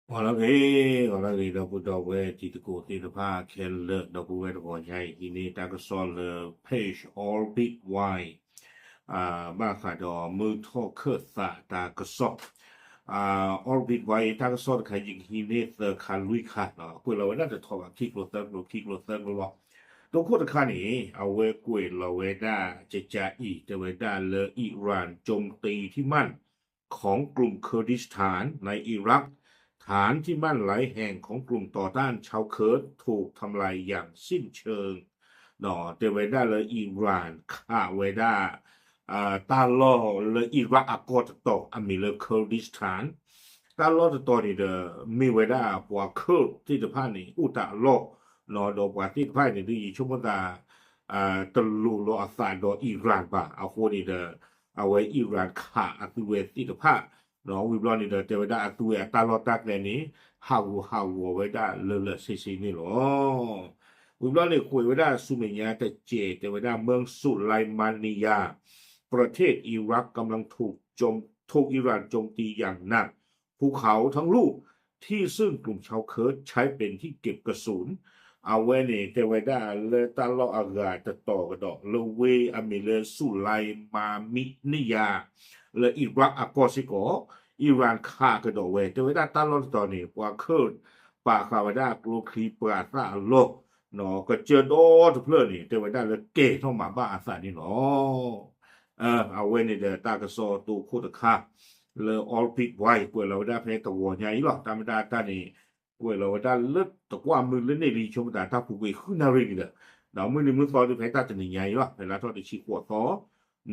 ဂီၤလၢအဂ့ၤ, ဂီၤလၢအဂ့ၤ ဒီပုၢ်ဒီဝဲၢ်တံၤသကိးသ့ၣ်တဖၣ်ခဲလၢာ်, ဒီပုၢ်ဝဲၢ်တဂီၤညါအံၤ ဟံးန့ၢ်တၢ်ကစီၣ်လၢ page Orbit Wire ဘၣ်ဃးဒီးမုၢ်ထီၣ်ခၢၣ်သးတၢ်ကစီၣ် Orbit Wire တၢ်ကစီၣ်တခါ ယကဟံးန့ၢ်သၢခါလွံၢ်ခါ, ကွဲးလီၤဝဲဒၣ်တထီၣ်ဘၣ် ခံကျိၤသၢကျိၤ ခံကျိၤသၢကျိၤလီၤ. တိခိၣ်တခါန့ၣ် အဝဲကွဲးလီၤဝဲဒၣ် ကကးအံၤ တဲဝဲဒၣ်လၢ Iran โจมตีที่มั่นของกลุ่มเคอร์ดิสถานในอิรัก ฐานที่มั่นหลายแห่งของกลุ่มต่อต้านชาวเคิร์ดถูกทำลายอย่างสิ้นเชิง တဲဝဲဒၣ်လၢ Iran ခးဝဲဒၣ် တၢ်လီၢ်လၢ Iraq အကီၢ်တတီၤ အမံၤလၢ Kurdistan တၢ်လီၢ်တတီၤန့ၣ်ဒီး မ့ၢ်ဝဲဒၣ်ပှၤ Kurd သ့ၣ်တဖၣ်န့ၣ် အိၣ်တၢ်အလီၢ်, ဒီးပှၤသ့ၣ်တဖၣ်န့ၣ်ဒုး ယဆိကမိၣ်သး တလိၤလီၤအသးဒီး Iran ဘၣ်. အဃိန့ၣ်ဒီး အဝဲ Iran ခးအသုဝဲသ့ၣ်တဖၣ်, ဝံၤဘျီန့ၣ်ဒီး တဲဝဲဒၣ်အသုဝဲအတၢ်လီၢ်တၢ်ကျဲန့ၣ် ဟးဂူာ်ဟးဂီၤဝဲဒၣ်လၢာ်လၢာ်ဆ့ဆ့န့ၣ်လီၤ. ဝံၤဘျီန့ၣ် ကွဲးဝဲဒၣ်ဆူမဲာ်ညါတစဲး တဲဝဲဒၣ် เมืองสุไลมานียา ประเทศอิรักกำลังถูกโจม ถูกอิหร่านโจมตีอย่างหนัก ภูเขาทั้งลูกที่ซึ่งกลุ่มชาวเคิร์ดใช้เป็นที่เก็บกระสุน အဝဲန့ၣ် တဲဝဲဒၣ်လၢတၢ်လီၢ်အဂၤတတီၤကဒီး လၢဝ့ၢ်အမံၤလၢ ဆူလံမၤမံနံယၤ လၢ Iraq အကီၢ်စ့ၢ်ကီး Iran ခးကဒီးဝဲ တဲဝဲဒၣ်တၢ်လီၢ်တတီၤန့ၣ် ပှၤ Kurd ပာ်ဃာ်ဝဲဒၣ်ကျိချံပှၤသၣ်အလီၢ် ကစၢၢ်ဒီတဖျၢၣ်န့ၣ် တဲဝဲဒၣ်လၢကဲၤထီၣ်မၤဘၣ်အသးန့ၣ်လီၤ. အဝဲန့ၣ်ဒီးတၢ်ကစီၣ်တိခိၣ်တခါ လၢ Orbit Wire ကွဲးလီၤဝဲဒၣ်ဖဲတဂီၤညါအံၤလီၤ. တၢ်မ့ၢ်တၢ်တၢ်န့ၣ် ကွဲးလီၤဝဲဒၣ်လၢတကွၢ်မုၢ်လၢန့ၣ်လံ ဆိကမိၣ်သးတၢ်ပူၤကွံာ်ဃုနၣ်ရံၣ်န့ၣ်ဒီး ဒီးမုၢ်နံၤမုၢ်သီဒုးဖဲတၢ်တနံၤညါအံၤလီၤ. ဖဲလါထီၣ်တဆံဃိးသီ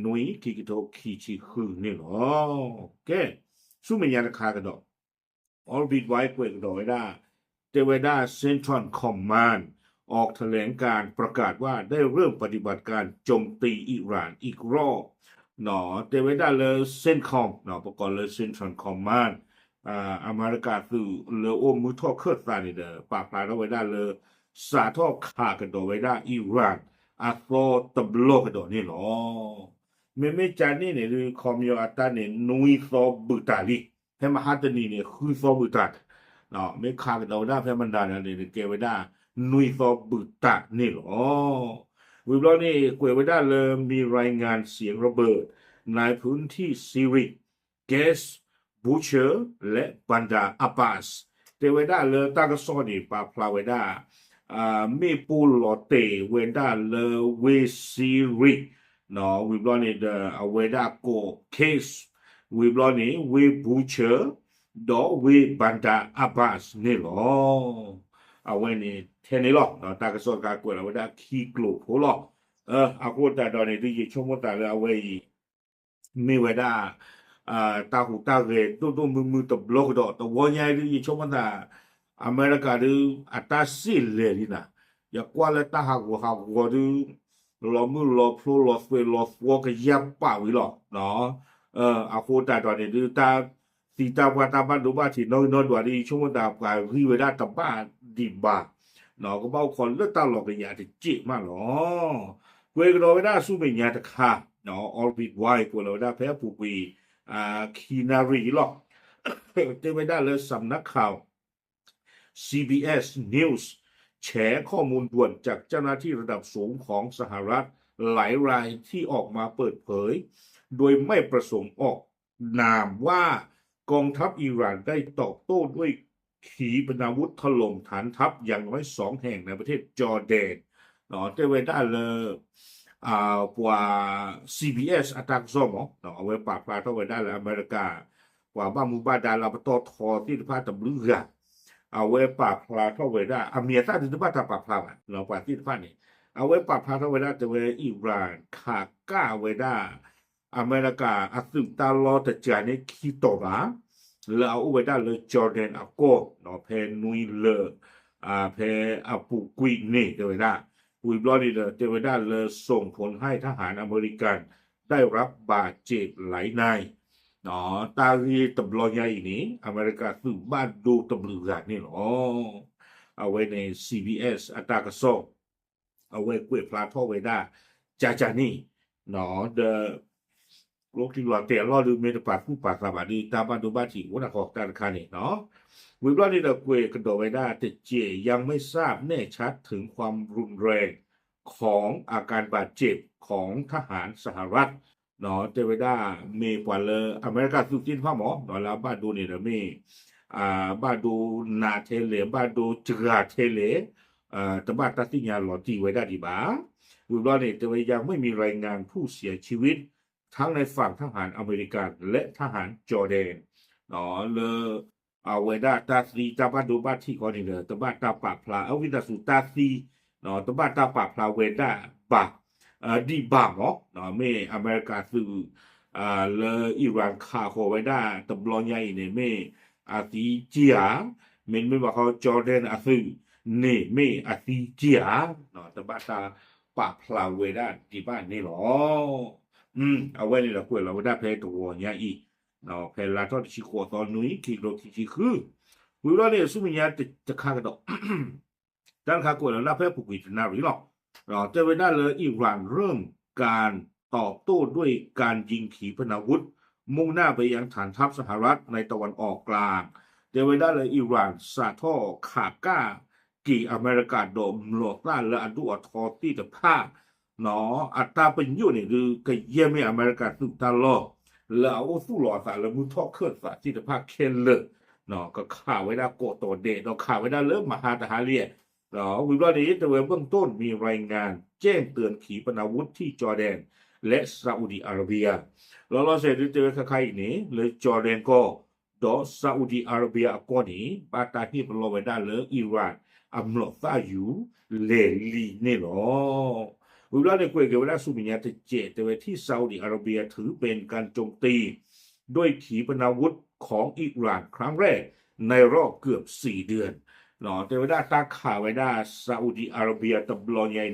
နွံ ခံကထိခံဆံဃုန့ၣ်လီၤ. ကဲ ဆူမဲာ်ညါတခါကဒီး Orbit Wire ကွဲးကဒီးဝဲဒၣ် တဲဝဲဒၣ် Central Command ออกแถลงการณ์ประกาศว่าได้เริ่มปฏิบัติการโจมตีอิหร่านอีกรอบ တဲဝဲဒၣ်လၢ CENTCOM ပကိးလၢ Central Command အမဲရကၤသုးလၢအိၣ်မုၢ်ထီၣ်ခၢၣ်သးန့ၣ်ဒီး ပာ်ဖျါထီၣ်ဝဲဒၣ်လၢ စးထီၣ်ခးကဒီးဝဲဒၣ် Iran အသီတဘျီကဒီးန့ၣ်လီၤ. မ့မ့ၢ်ကန့ၣ်န့ၣ်ဒုး ခီပညီအတၢ်န့ၣ် နွံသီဘူးတၢ်လံ. ဖဲမဟါတနံၤန့ၣ် ဃုသီဘူးတၢ်, မ့ၢ်ခးကဒီးဝဲဒၣ်ဖဲမနၤန့ၣ်န့ၣ် ကဲဝဲဒၣ် နွံသီဘူးတၢ်န့ၣ်လီၤ. ဝံၤဘျီန့ၣ် ကွဲးဝဲဒၣ်လၢ มีรายงานเสียงระเบิด ในพื้นที่ Sirik, Gas, Bushehr และ Bandar Abbas တဲဝဲဒၣ်လၢတၢ်ကစီၣ်န့ၣ် ပာ်ဖျါဝဲဒၣ် မ့ၣ်ပိၢ်လီၤတဲာ်ဝဲဒၣ်လၢဝ့ၢ် Sirik ဝံၤဘျီန့ၣ်ဒီး အဝဲဒၣ်ကိး Gas ဝံၤဘျီန့ၣ် ဝ့ၢ် Bushehr ဒီးဝ့ၢ် Bandar Abbas န့ၣ်လီၤ. အဝဲန့ၣ်ထဲန့ၣ်လီၤ. တၢ်ကစီၣ်တခါကွဲးလီၤဝဲဒၣ်ခံကျိၤဖိလီၤ. အဃိသတးဒီးန့ၣ်ဒုး ယဆိကမိၣ်သးလၢအဝဲအံၤ မ့ၢ်ဝဲဒၣ် တၢ်ဟူးတၢ်ဂဲၤဒိၣ်ဒိၣ်မုၢ်မုၢ်တဘျီကဒီး တဝီညါအံၤဒုး ယဆိကမိၣ်သး အမဲရကၤဒုး အတၢ်စ့ၣ်လဲၤလံနၤ, ယကွၢ်လၢတၢ်ဟးဂီၤဟးဂီၤဒုး လီၤမုၢ်လီၤဖျိလီၤသွဲၣ်လီၤသွီကယၢ်ပာ်ဝံၤလီၤ. အဃိသတးဒီးန့ၣ်ဒုး တၢ်သံတၢ်ပှၢ်တၢ်ဘၣ်ဒိဘၣ်ထံးနီၣ်ဂံၢ်နီၣ်ဒွးဒုး ယဆိကမိၣ်သးပှၤဂံၢ်ဝဲဒၣ်တဘၣ်ဒံးဘၣ် ကဘၣ်အိၣ်ခိးလၢတၢ်လီၤကယၤတစဲးမးလီၤ. ကွဲးကဒီးဝဲဒၣ်ဆူမဲာ်ညါတခါ Orbit Wire ကွဲးလီၤဝဲဒၣ်ဖဲအပူၤကွံာ် ခံနၣ်ရံၣ်လီၤ. တဲဝဲဒၣ်လၢ สำนักข่าว ซีบีเอส News แฉข้อมูลด่วนจากเจ้าหน้าที่ระดับสูงของสหรัฐ หลายรายที่ออกมาเปิดเผย โดยไม่ประสงค์ออกนามว่ากองทัพอิหร่านได้ตอบโต้ด้วยขีปนาวุธถล่มฐานทัพอย่างน้อยสองแห่งในประเทศจอร์แดน တဲဝဲဒၣ်လၢ ပှၤ CBS အတၢ်ကစီၣ်မး အဝဲပာ်ဖျါထီၣ်ဝဲဒၣ်လၢအမဲရကၤ ပှၤဘၣ်မူဘၣ်ဒါလၢအပတီၢ်ထီသ့ၣ်တဖၣ်တဘျုးဂၤ အဝဲပာ်ဖျါထီၣ်ဝဲဒၣ် အမံၤအသၣ်ဒုးတဘၣ်တၢ်ပာ်ဖျါဘၣ် ပှၤသ့ၣ်တဖၣ်န့ၣ် အဝဲပာ်ဖျါထီၣ်ဝဲဒၣ်တဲဝဲ Iran ခးကၢ်ဝဲဒၣ် အမဲရကၤအသုးတၢ်လီၢ်တစှၤန့ၣ်ခံတီၤဘၣ် လၢအအိၣ်ဝဲဒၣ်လၢ Jordan အကီၢ် ဖဲနွံလၢာ် ဖဲအပူၤကွံာ်န့ၣ် တဲဝဲဒၣ် ဝံၤဘျီန့ၣ်ဒီး တဲဝဲဒၣ်လၢ ส่งผลให้ทหารอเมริกันได้รับบาดเจ็บหลายนาย တၢ်ဂ့ၢ်တဘျီညါအံၤန့ၣ် အမဲရကၤသုးဘၣ်ဒိတဘျုးဂၤန့ၣ်လီၤ. အဝဲန့ၣ် CBS အတၢ်ကစီၣ် အဝဲကွဲးဖျါထီၣ်ဝဲဒၣ် ကကန့ၣ် ဒီး ကျိချံလီၤတဲာ်အလီၢ်ဒုး မ့ၢ်တပာ်သူၣ်ပာ်သးဘၣ်ဒုး တၢ်ဘၣ်ဒိဘၣ်ထံးအိၣ်ဒၣ်ဃီတၢ်တခါန့ၣ်နီၤ. ဝံၤဘျီန့ၣ်ဒီးကွဲးကဒီးဝဲဒၣ်တစဲး ยังไม่ทราบแน่ชัดถึงความรุนแรงของอาการบาดเจ็บของทหารสหรัฐ တဲဝဲဒၣ် မ့ၢ်ပှၤလၢအမဲရကၤသုးသ့ၣ်တဖၣ်မး လၢအဘၣ်ဒိန့ၣ်ဒီးမ့ၢ် ဘၣ်ဒိနးထဲလဲၣ် ဘၣ်ဒိစှၤထဲလဲၣ် တဘၣ်တၢ်သ့ၣ်ညါလီၤတံၢ်ဝဲဒၣ်ဒံးဘၣ်. ဝံၤဘျီန့ၣ် တဲဝဲ ยังไม่มีรายงานผู้เสียชีวิตทั้งในฝั่งทหารอเมริกันและทหารจอร์แดน လၢ အဝဲဒၣ်တၢ်သံတၢ်ဘၣ်ဒိဘၣ်ထံးဃီန့ၣ်ဒီး တဘၣ်တၢ်ပာ်ဖျါ အဝံသးစူၤတၢ်သံ တဘၣ်တၢ်ပာ်ဖျါဝဲဒၣ်ဘၣ် ဒံးဘၣ်မး မ့ၢ်အမဲရကၤသုး လၢ Iran ခးဃီၤဝဲဒၣ်တဘျီညါအံၤန့ၣ် မ့ၢ်အသံက့ဧါ, မ့တမ့ၢ်ဘၣ်ဃီ Jordan အသုးန့ၣ် မ့ၢ်အသံက့ဧါ, တဘၣ်တၢ်ပာ်ဖျါဝဲဒၣ်ဒံးဘၣ်န့ၣ်လီၤ. အဝဲန့ၣ်ဒီးကွဲးလီၤဝဲဒၣ်ဖဲတဂီၤညါအံၤ ဖဲလါထီၣ်တဆံဃိးသီနွံ ခံကထိခံဆံဃု, ဝံၤဘျီန့ၣ် ဆူမဲာ်ညါတခါကဒီး တၢ်တခါကွဲးလီၤဒၣ်ဖဲအပူၤကွံာ်တနၣ်ရံၣ်လီၤ. တဲဝဲဒၣ်လၢ Iran เริ่มการตอบโต้ด้วยการยิงขีปนาวุธ มุ่งหน้าไปยังฐานทัพสหรัฐในตะวันออกกลาง တဲဝဲဒၣ်လၢ Iran စးထီၣ်ခးကၣ်က့ၤအမဲရကၤဒီးမျိာ်သၣ်လၢအဒိၣ်အထီသ့ၣ်တဖၣ် အတၢ်ပညိၣ်န့ၣ်ဒုး ကယဲၢ်မ့ၢ်အမဲရကၤသုးတၢ်လီၢ် လၢအအိၣ်သူၣ်လီၤအသးလၢမုၢ်ထီၣ်ခၢၣ်သးသ့ၣ်တဖၣ်ခဲလၢာ် ကခးဝဲဒၣ်ကိးတီၤဒဲး ဒီးခးဝဲဒၣ်လၢမဟါတဟါလံ ဝံၤဘျီန့ၣ် တဲဝဲ เบื้องต้นมีรายงานแจ้งเตือนขีปนาวุธที่จอร์แดนและซาอุดิอาระเบีย လီၤလီၤဆဲးဒုးတဲဝဲခါခါအံၤန့ၣ် လၢ Jordan ကီၢ် ဒီး Saudi Arabia အကီၢ်န့ၣ် ဘၣ်တၢ်ဟ့ၣ်ပလီၢ်ဝဲဒၣ်လၢ Iran အမျိာ်သၣ်ယူၤလဲၤလံန့ၣ်လီၤ. ဝံၤဘျီန့ၣ် ကွဲးက့ၤဝဲဒၣ်ဆူမဲာ်ညါတစဲး တဲဝဲ ที่ซาอุดิอาระเบียถือเป็นการโจมตีด้วยขีปนาวุธของอิหร่านครั้งแรกในรอบเกือบสี่เดือน တဲဝဲဒၣ်တၢ်ခးဝဲဒၣ် Saudi Arabia တဘျီညါ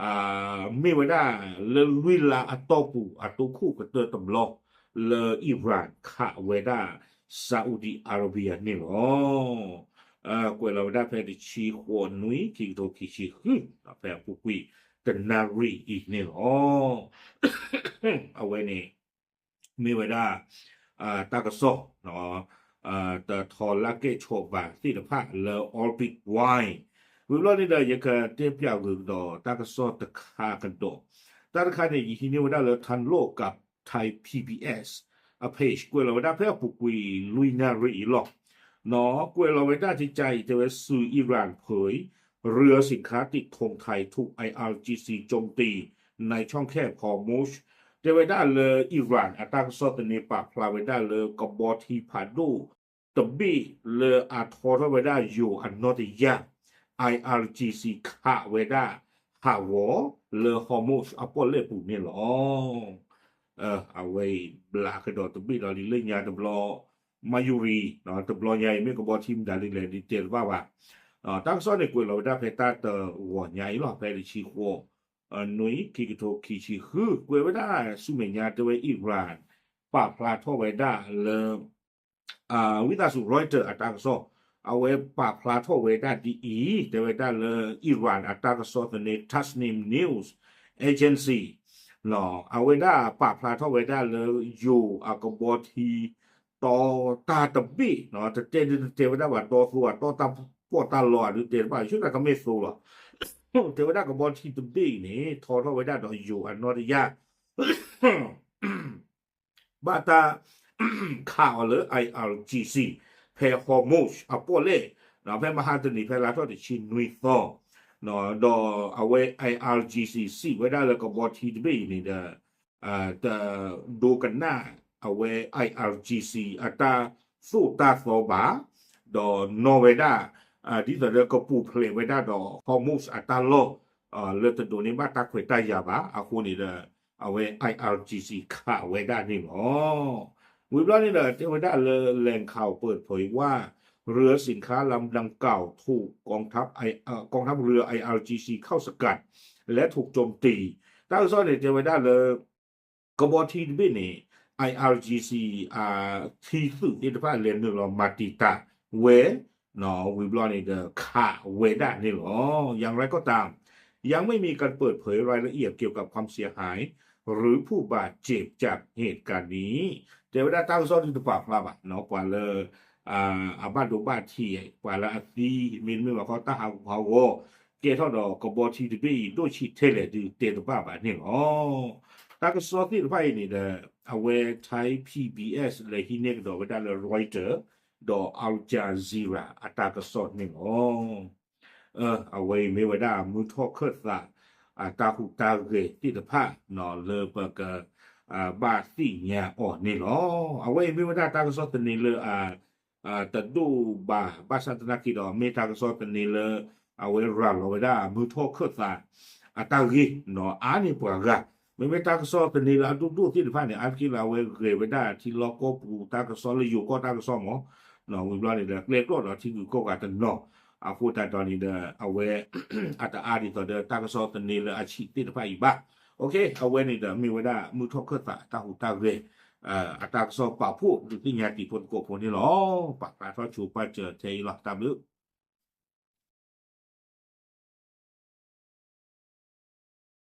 အံၤန့ၣ်ဒီး မ့ၢ်ဝဲဒၣ်လၢလွံၢ်လါအတီၢ်ပူၤ အတိခိၣ်ကတၢၢ်တဘျီ လၢ Iran ခးဝဲဒၣ် Saudi Arabia န့ၣ်လီၤ. ကွဲးလီၤဝဲဒၣ်ဖဲတဆံဃိးနွံ ခံကထိခံဆံဃု ဖဲအပူၤကွံာ်တနၣ်ရံၣ်အံၤန့ၣ်လီၤ. အဝဲန့ၣ် မ့ၢ်ဝဲဒၣ် တၢ်ကစီၣ် တထီလၢကဲၣ်ဆိးဘၣ်သ့ၣ်တဖၣ်လၢ Orbit Wire ဝံၤဘျီန့ၣ်ဒီး ယကတဲပၠးဂ့ၤကဒီးတၢ်ကစီၣ်တခါကဒီး တၢ်တခါန့ၣ် ယဟံးန့ၢ်ဝဲဒၣ်လၢ ထၢၣ်လိၣ်ကး Thai PBS အ page ကွဲးလီၤဝဲဒၣ်ဖဲအပူၤကွံာ်လွံၢ်နၣ်ရံၣ်အံၤလီၤ. ကွဲးလီၤဝဲဒၣ်ကကါအံၤ တဲဝဲ สื่ออิหร่านเผย เรือสินค้าติดธงไทยถูก ไออาร์จีซี โจมตีในช่องแคบฮอร์มุซ တဲဝဲဒၣ်လၢ Iran အတၢ်ကစီၣ်သန့ပာ်ဖျါဝဲဒၣ်လၢကဘီထံဖးဒိၣ်တဘ့ၣ်လၢအထီထီၣ်ဝဲဒၣ်ယိၤအနီၢ်တယၢ် IRGC ခးဝဲဒၣ်ဟးဂီၤလၢ Hormuz အပီၣ်လဲၣ်ပူၤန့ၣ်လီၤ. အဝဲအံၤဘျးကဒီးတဘ့ၣ်ဒီးလံလၢညါတဘျီ မၤယူၤရံၤ တဘျီညါအံၤမ့ၢ်ကဘီထံမတၤဒ်လဲၣ်ဒ်တဲတဘၣ်ဘၣ်. တၢ်ကစီၣ်န့ၣ်ကွဲးလီၤဝဲဒၣ်ဖဲတၢ်တဂီၤညါအံၤလီၤ ဖဲတဆံဃိး နွံ ခံကထိခံဆံဃု ကွဲးဝဲဒၣ်ဆူမဲာ်ညါတဲဝဲ Iran ပာ်ဖျါထီၣ်ဝဲဒၣ်လၢ ဝံသးစူၤ Reuters အတၢ်ကစီၣ် အဝဲပာ်ဖျါထီၣ်ဝဲဒၣ်ဒ်အံၤ တဲဝဲဒၣ်လၢ Iran အတၢ်ကစီၣ်သန့ Tasnim News Agency အဝဲဒၣ်ပာ်ဖျါထီၣ်ဝဲဒၣ်လၢယိၤအကဘီထံ တီတၢ်တဘ့ၣ် တတဲဒ်တတဲဝဲဒၣ်ဘၣ် တီသိအတီတၢ်ပီးတၢ်လီအဒုးတဲတဘၣ် ယဆိကမိၣ်ကမ့ၢ်သိလီၤ. တဲဝဲဒၣ်ကဘီထံတဘ့ၣ်အံၤန့ၣ် ထီထီၣ်ဝဲဒၣ်ဒီးယိၤအနီၢ်တယၢ် ဘၣ်တၢ်ခးအီၤလၢ IRGC ဖဲ Hormuz အပီၣ်လဲၣ် ဖဲမဟါတနံၤဖဲလါထီၣ်တဆံနွံသီ ဒီးအဝဲ IRGC စံးဝဲဒၣ်လၢကဘီထံတဘ့ၣ်အံၤန့ၣ်ဒီး တဒိကနၣ်အဝဲ IRGC အတၢ်သိၣ်တၢ်သီဘၣ်, ဒီးနီၢ်ဝဲဒၣ် ဒ်သိးဒီးကပူၤဖျဲးဝဲဒၣ်ဒီး Hormuz အတၢ်လီၢ် လၢတဒိးန့ၢ်ဘၣ်တၢ်ခွဲးတၢ်ယာ်ဘၣ်အဃိန့ၣ်ဒီး အဝဲ IRGC ခးဝဲဒၣ်န့ၣ်လီၤ. ဝံၤဘျီန့ၣ်ဒီး တဲဝဲဒၣ်လၢ แหล่งข่าวเปิดเผยว่า เรือสินค้าลำดังกล่าวถูกกองทัพไอเอ่อกองทัพเรือ ไออาร์จีซี เข้าสกัด และถูกโจมตี တၢ်ကစီၣ်န့ၣ် တဲဝဲဒၣ်လၢ ကဘီထံတဘ့ၣ်န့ၣ် IRGC ထံသုးသ့ၣ်တဖၣ်လဲၤနုာ်လီၤမၤတံာ်တာ်ဝဲ ဝံၤဘျီန့ၣ်ဒီးခးဝဲဒၣ်န့ၣ်လီၤ. อย่างไรก็ตาม ยังไม่มีการเปิดเผยรายละเอียดเกี่ยวกับความเสียหาย หรือผู้บาดเจ็บจากเหตุการณ์นี้ တဲဝဲဒၣ်တၢ်ကစီၣ်ဒုးတပာ်ဖျါဘၣ် ပှၤလၢ အဘၣ်ဒိဘၣ်ထံး ပှၤလၢအသံ မ့တမ့ၢ်ဘၣ်ဃီတၢ်ဟးဂူာ်ဟးဂီၤ ကဲထီၣ်ဒီးကဘီထံတဘ့ၣ်အံၤ ဒိၣ်ဆံးထဲလဲၣ်ဒုးတဲတဘၣ်ဘၣ်န့ၣ်လီၤ. တၢ်ကစီၣ်သ့ၣ်တဖၣ်အံၤန့ၣ်ဒီး အဝဲ Thai P B S လဲၤဟံးန့ၢ်ကဒီးဝဲဒၣ်လၢ Reuters ဒီး Al Jazeera အတၢ်ကစီၣ်န့ၣ်လီၤ. အဝဲအံၤမ့ၢ်ဝဲဒၣ်မုၢ်ထီၣ်ခၢၣ်သး အတၢ်ဟူးတၢ်ဂဲၤသ့ၣ်တဖၣ် လၢပက ဘၣ်သ့ၣ်ညါအီၤန့ၣ်လီၤ. အဝဲအံၤမ့ၢ်ဝဲဒၣ်တၢ်ကစီၣ်သန့လၢ တဒိၣ်ဘၣ် ဘၣ်ဆၣ်သနာ်က့ဒီး မ့ၢ်တၢ်ကစီၣ်သန့လၢ အဝဲရၤလီၤဝဲဒၣ်မုၢ်ထီၣ်ခၢၣ်သး အတၢ်ဂ့ၢ် အါန့ၢ်ပှၤဂၤ, မ့မ့ၢ်တၢ်ကစီၣ်သန့လၢအဒိၣ်ဒိၣ်သ့ၣ်တဖၣ်န့ၣ် အါတက့ၢ်လၢအဝဲဂဲၤဝဲဒၣ်ထံလီၢ်ကီၢ်ပူၤတၢ်ကစီၣ် လၢယိၤကီၢ်တၢ်ကစီၣ်မး, ဝံၤဘျီန့ၣ်ဒီး ကျဲကျိာ်ဒီးထံဂုၤကီၢ်ဂၤတနီၤ အဃိသတးဒီးန့ၣ်ဒီး အဝဲ အတအါဒ်သိးဒီးတၢ်ကစီၣ်သန့လၢအဆံးသ့ၣ်တဖၣ်အံၤဘၣ်. အဝဲန့ၣ်ဒီးမ့ၢ်ဝဲဒၣ်မုၢ်ထီၣ်ခၢၣ်သးအတၢ်ဟူးတၢ်ဂဲၤ အတၢ်ကစီၣ်ပာ်ဖှိၣ်ဒုးသ့ၣ်ညါတံၤဖိသကိးဖိန့ၣ်လီၤ. ပာ်ဖျါထီၣ်ဆိပာ်စၢၤထဲအံၤလီၤ. တၢ်ဘျုး